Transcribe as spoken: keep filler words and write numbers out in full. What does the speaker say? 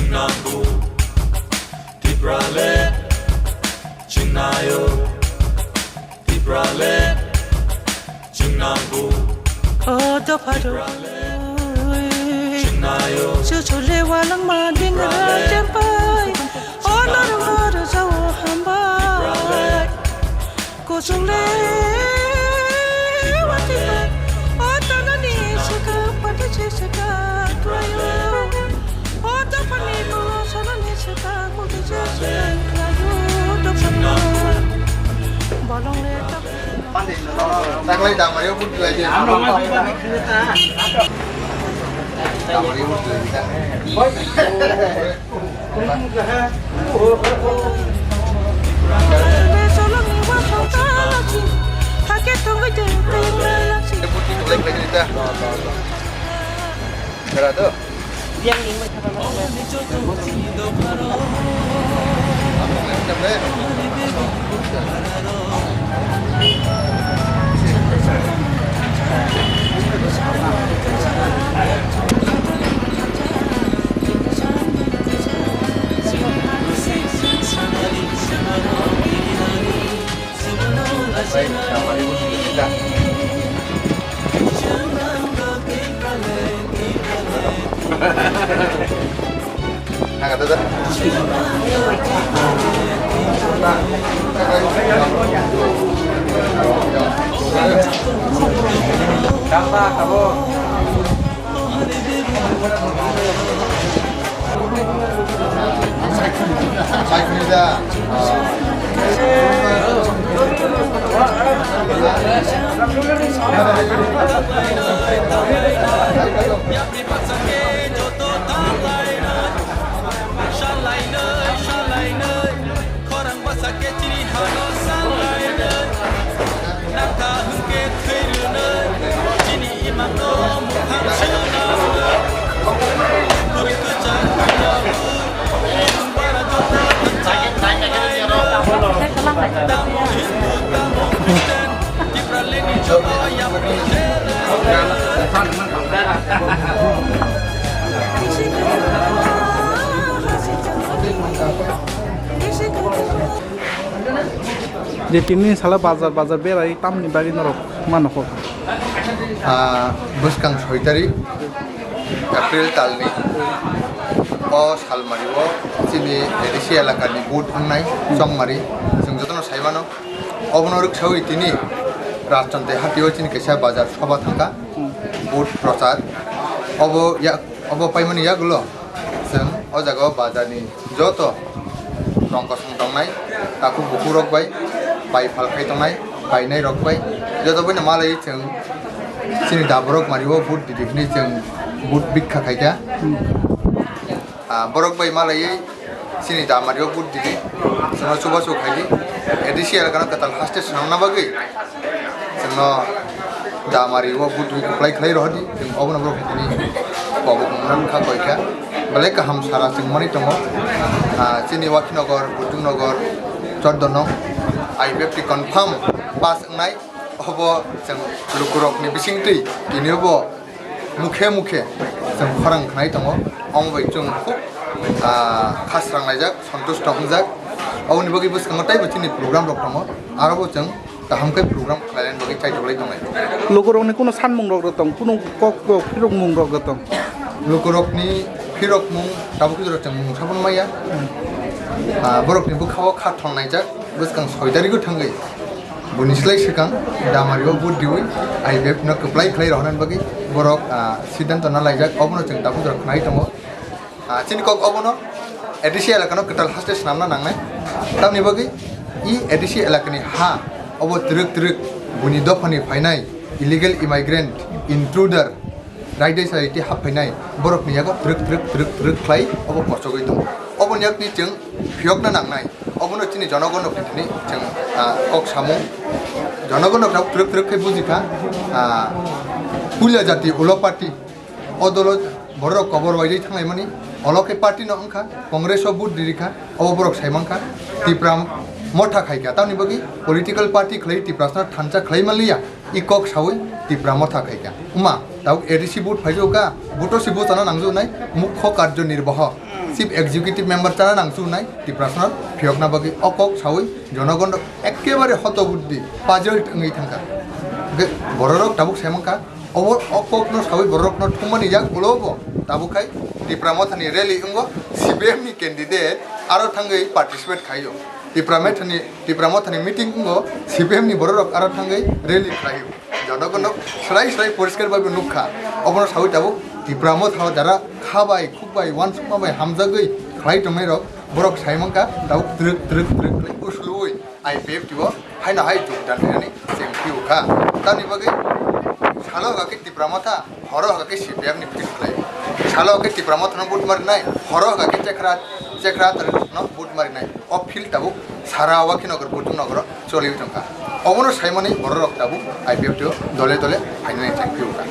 Chwng nanggo, Tipraland chwng naio, Tipraland chwng nanggo. O dopha rok, chwng naio, chuchule walangma dingra chempai, o norok no rwjao hambai. Kuchung le wati bai, o tanani saka pati se saka tuayo. O tapani mo sanani saka kutu se saka tuayo. Tapani bolong le tap. Taklai damari o pun tuai je. Damari o pun tuai je. Je tini sala bazar bazar berai tamni bagwi norok mano kho. Ah, bwskang soi tarik April talni o salmari o chini A D C elakani vote wngnai Chongmari, chwng jotono sai mano. Obono rwksawi tini Rajchandra Hati o chini kaisa bazar soba thangkha, vote prochar. Obo ya, obo paimani yagulo chwng o jaga o bazar ni joto tong kosong tongnai, takhuk bukhuk rok bai, bai phal khai tongnai, painai rok bai, joto bai no malai chwng chini da borok mari o vote di di hwnwi chwng vote bikha khai kha. Ah, borok bai malai chini da mari o vote di di, chwngno chubachu khai di. A D C elakano kwtal haste swnamna bagwi. Chwngno damari o butu kwplai khlai rohordi, chwng obono borok tini kobok mwnang kha koi kha. Belai kaham sara chwng manwi tongo. Ah, chini Wakhinagar, Buchungnogor, Chordono I P F T confirm pass wngnai. Obo chwng lukurokni bisingtwi tini obo mukhe mukhe chwng khorang khnai tongo. Omo bai chwng khub, ah, khasrang laijak, sontusto wngjak. Oboni bagwi bwskango teibo chini program rok tongo. Aro bo chwng kaham khe program khlaina bagwi chaitok lai tongnai. Lukurokni kuno sanmung rok tong, kuno kok rok phirokmung rok tong. Lukurokni phirokmung tabuk khe jora chwng mung sabun maya. Ah, borokni bwkha o kha thong naijak, bwskang soi tarigo thangwi. Buni slai swkang damari o vote diwi I P F no kwplai khlai rohornani bagwi borok, ah, siddhanto na laijak, obono chwng tabuk jora khnai tongo. Ah, chini kok obono A D C elakano kwtal haste swnamna nangnai. Tamni bagwi i A D C elakani ha obo twrwk twrwk buni dophani phainai illegal immigrant, intruder, raidai saiti hap phainai borokni yago twrwk twrwk twrwk twrwk khlai obo kochogwi tongo. Oboni yakni chwng phiyokna nangnai. Obono chini jonogono khe thani chwng, ah, kok samung. Jonogono khe twrwk twrwk khe buji kha, ah, puila jati ulo party. O dolo borok kobor waidai thanglaimani, olo khe party no wngkha, Congress o vote riri kha, obo borok sai mankha, Tipra motha khai kha. Tamni bagwi political party khlai Tiprasano thansa khlai manliya, i kok saui Tipra motha khai kha. Wngma, tabuk A D C vote phaijago kha, vote o si buchana nangjago nai, mukho karjo nirbaho. Chief Executive Member chana nangchunai Tiprasano phiyokna bagwi o kok sawi jonogon rok ekkebare hoto buddi puzzled wngwi thangkha. Ge-, bororok tabuk saimangkha, obo o kokno sawi bororokno thumani yak ulo bo tabuk khai Tipra Mothani rally wngo, C P M ni candidate aro thangwi participate khaio. Tipra Mothani, Tipra Mothani meeting wngo, C P M ni bororok aro thangwi rally khlaio. Jonogono srai srai poriskar bai bo nukha. Obono sawi tabuk Tipra Motha jara kha bai, khuk bai, uansukma bai hamjagwi khlai tongnairok borok saimangkha, tabuk twrwk twrwk twrwk khlai usluwi I P F T o haino hai jogdan khainani cheng phiukha. Tamni bagwi salo hwnkha khe Tipra Motha, horo hwnkha khe C P M ni field khlai. Salo hwnkha khe Tipra Mothano vote marinai, horo hwnkha khe Chekra, Chekra Tarikno vote marinai. O field tabuk sara Wakhinagar Buchungnagaro choliwi tongkha. Obono saimani bororok tabuk I P F T o dole dole phainani cheng phiukha.